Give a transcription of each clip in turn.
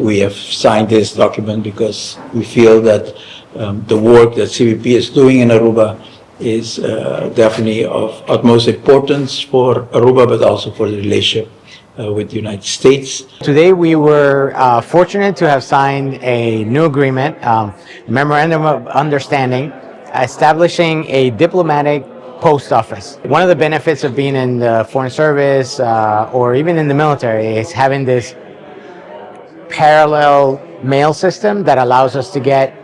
We have signed this document because we feel that the work that CBP is doing in Aruba is definitely of utmost importance for Aruba, but also for the relationship with the United States. Today we were fortunate to have signed a new agreement, memorandum of understanding, establishing a diplomatic post office. One of the benefits of being in the foreign service or even in the military is having this parallel mail system that allows us to get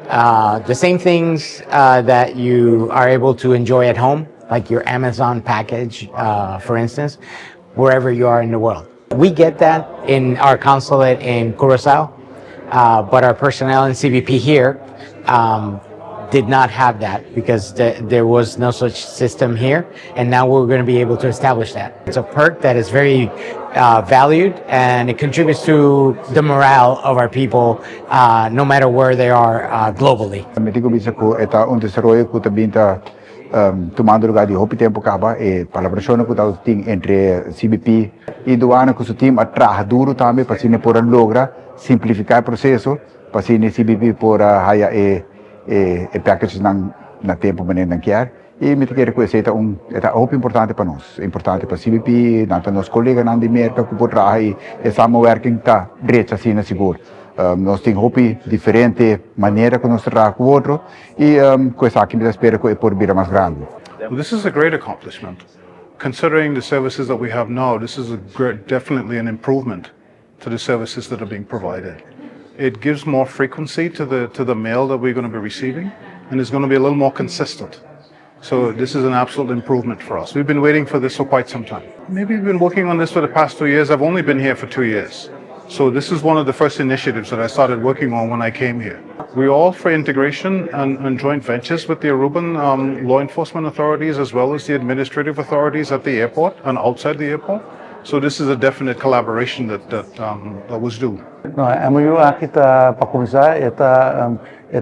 the same things that you are able to enjoy at home, like your Amazon package, for instance, wherever you are in the world. We get that in our consulate in Curacao, but our personnel in CBP here did not have that because there was no such system here, and now we're going to be able to establish that. It's a perk that is very valued, and it contributes to the morale of our people, no matter where they are globally. Mi tin cu bisa cu ta un desaroyo cu tambe ta tumando luga di hopi tempo caba e colaboracion cu tin entre CBP y Douane cu e team a traha duro tambe pa asina por logra simplifica e proceso pa asina CBP por haya e package na tempo manera nan kier y mi ta kere cu esey ta hopi importante pa nos, importante pa CBP, tanto nos coleganan di Merca cu por traha y e samenwerking ta drecha asina sigur. Nos tin hopi diferente manera cu nos traha cu otro y cu esaki mi ta spera cu por bira mas grandi. Well, this is a great accomplishment. Considering the services that we have now, this is definitely an improvement to the services that are being provided. It gives more frequency to the mail that we're going to be receiving, and it's going to be a little more consistent. So this is an absolute improvement for us. We've been waiting for this for quite some time. Maybe we've been working on this for the past 2 years. I've only been here for 2 years. So this is one of the first initiatives that I started working on when I came here. We're all for integration and joint ventures with the Aruban law enforcement authorities as well as the administrative authorities at the airport and outside the airport. So this is a definite collaboration that was due. No, e MOU aki ta, pa cuminsa,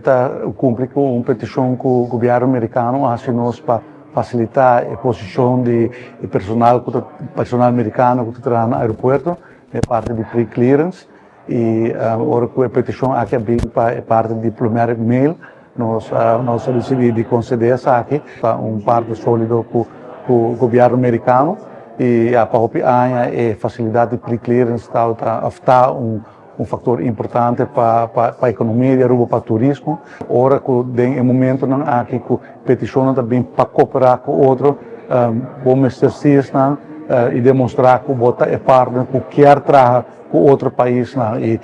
ta cumpli cu un peticion cu gobierno Mericano a haci nos pa facilita e posicion di personal Mericano cu ta traha na aeropuerto, e parti di pre-clearance, y ora cu e peticion aki a bin pa parti di diplomatic mail, nos a dicidi di concede esaki pa un parti solido cu gobierno Mericano y pa e e facilidad di pre-clearance ta un factor importante pa e economia di Aruba, pa turismo. Ora cu den e momentonan aki cu peticion tambe pa coopera cu otro, bon mester nan y demostra cu bo ta e partner cu kier traha cu otro paisnan y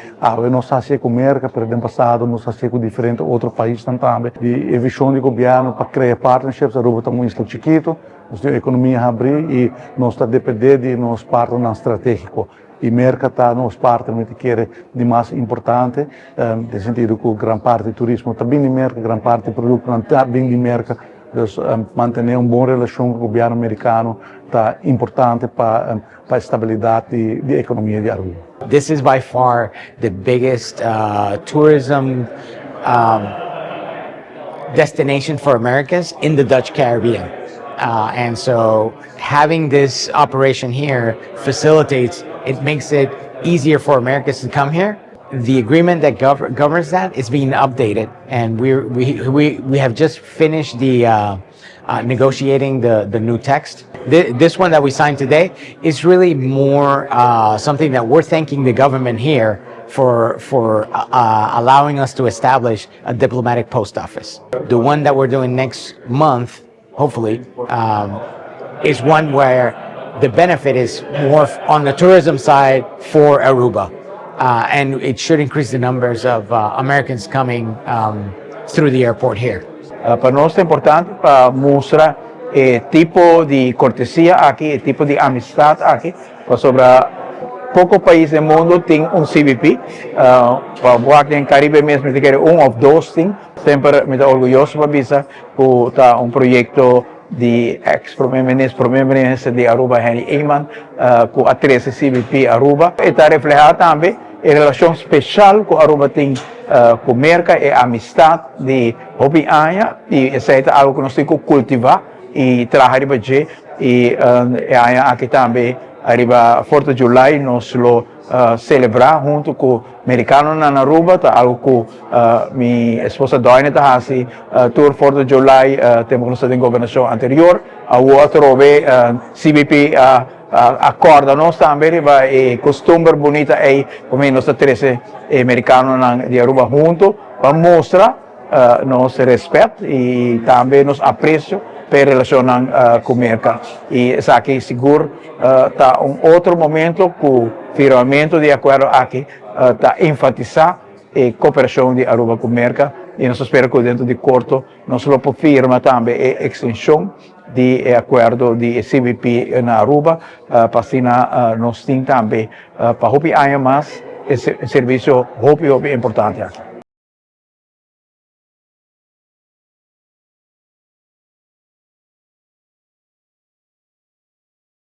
nos a haci cu Merca, pero den pasado nos a haci cu diferente otro paisnan tambe. E vision di gobierno pa crea partnerships, Aruba ta un isla chikito, nos tin economia habri y nos ta depende di nos partner strategico. Y Merca ta nos partner cu ta di mas importante, den sentido cu gran parti di turismo ta bin di Merca, gran parti di producto ta bin di Merca. Dus mantene un bon relacion cu gobierno Mericano ta importante pa e stabilidad di economia di Aruba. This is by far the biggest tourism destination for Americans in the Dutch Caribbean. And so having this operation here facilitates, it makes it easier for Americans to come here. The agreement that governs that is being updated, and we have just finished the negotiating the new text. This one that we signed today is really more something that we're thanking the government here for allowing us to establish a diplomatic post office. The one that we're doing next month, hopefully, is one where the benefit is more on the tourism side for Aruba. And it should increase the numbers of Americans coming through the airport here. Pa nos ta importante pa mustra tipo di cortesia aki, tipo di amistad aki, pasobra poco pais den mundo tin un CBP, pa den Caribe mes, mi kier un of dos tin. Semper mi ta orguyoso pa bisa cu ta un proyecto di ex prome minister di Aruba, Henry Eman, cu a trece CBP Aruba. E ta refleha tambe e relacion special cu Aruba tin cu Merca y amistad di hopi aña y esey ta algo cu nos tin cu cultiva y traha riba dje y aki tambe ariba 4 di juli nos lo selebrá huntu ku merikanonan na Aruba ta algu ku mi esposa Doine ta hasi tur 4 di July tempu ku nos ta den gobernashon anterior. Awor atrobe CBP a a kòrda nos tambe riba e kustumber bunita ei ku nos ta trese e merikanonan di Aruba huntu pa mustra nos rèspèt i tambe nos apresio pa e relashonnan ku Merka. I esaki sigur ta un otro momento ku firmamentu di e akuerdo aki ta enfatisá e koperashon di Aruba ku Merka i nos ta spera ku dentro di korto nos lo por firma tambe e ekstenshon di e akuerdo di e CBP na Aruba pa asina nos tin tambe pa hopi aña mas e servisio hopi hopi importante aki.